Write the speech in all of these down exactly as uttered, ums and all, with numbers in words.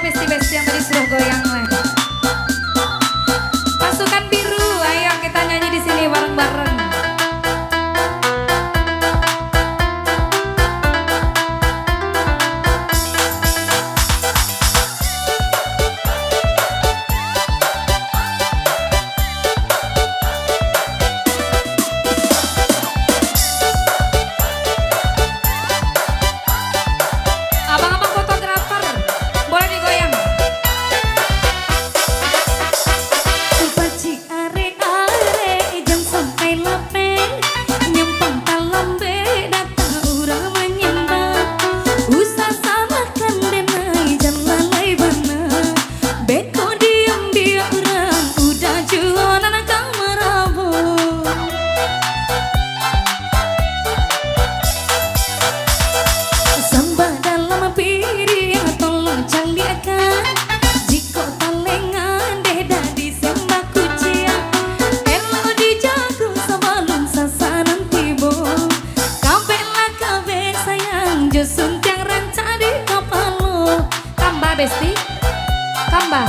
Besti-besti yang tadi sudah goyang lah. Pasukan biru, ayo kita nyanyi di sini bareng-bareng. Abang-abang fotografer, boleh digoyang. Pacik arek-arek, jan sampai lapeh, nyampang talambek datang urang manyambah. Usah salahkan denai, jan lalai bana. Beko diambiak urang, udah juo nan ka marabo. Sambah dalam piriang, tolong caliakkan. Jikok talengan deh, dadi sambah kuciang. Elok dijago sabalun sasanan tibo. Kabeklah kabek sayang, jo suntiang rancak di kapalo. Kamba, Besti? Kamba?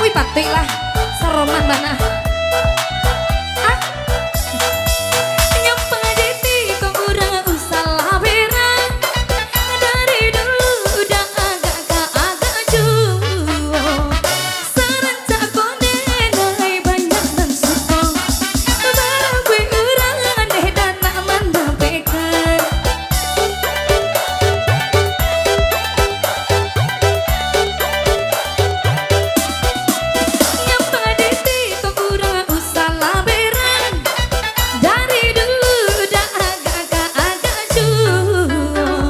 Wih, patuik lah. Saroman bana. Ah. Nyampang di tiko urang usah lah berang. Dari dulu udah agak ka agak juo. Sarancak ko denai banyak nan suko. Barabuik urang deh, dak nak mandapekan. Nyampang di tiko urang usah lah berang. Dari dulu dah agak-agak juo.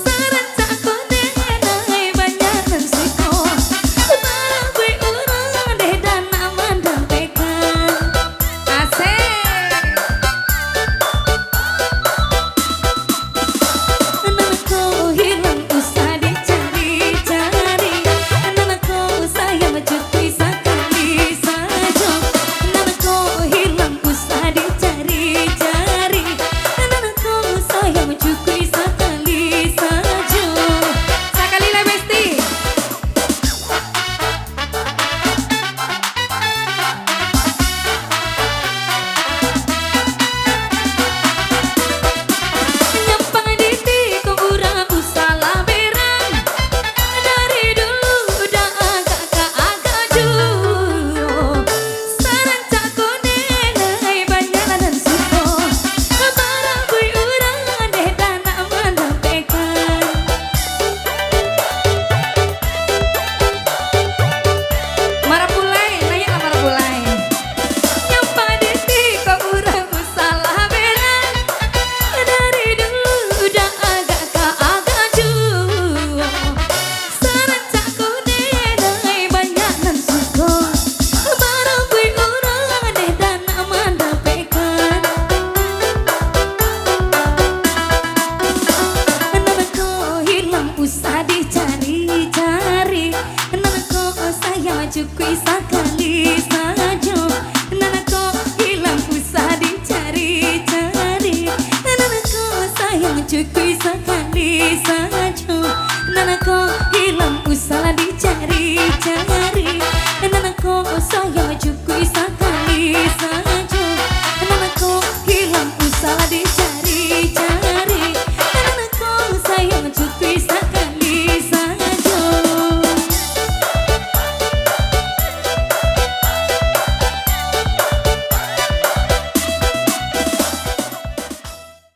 Sarancak ko denai banyak nan suko. Barabuik urang deh, dak nak mandapekan. Asik. Nan ko hilang usah dicari-cari. Nan ko sayang cukuik sakali sajo. Nan ko hilang usah dicari-cari. Nan ko sayang cukuik sakali sajo. Sakali lai, Besti. Nyampang di tiko urang usah lah berang. Dari dulu dah agak ka agak juo. Sarancak ko denai banyak nan suko. Barabuik urang deh, dak nak mandapekan. Marapulai, naiaklah Marapulai. Nyampang di tiko urang usah lah berang. Dari dulu dah agak ka agak juo. Sarancak ko denai banyak nan suko. Barabuik urang deh, dak nak mandapekan. Nan ko hilang usah dicari-cari. Nan ko sayang cukuik sakali sajo. Nan ko hilang usah dicari-cari. Nan ko sayang cukuik sakali sajo. Nan ko hilang usah dicari-cari.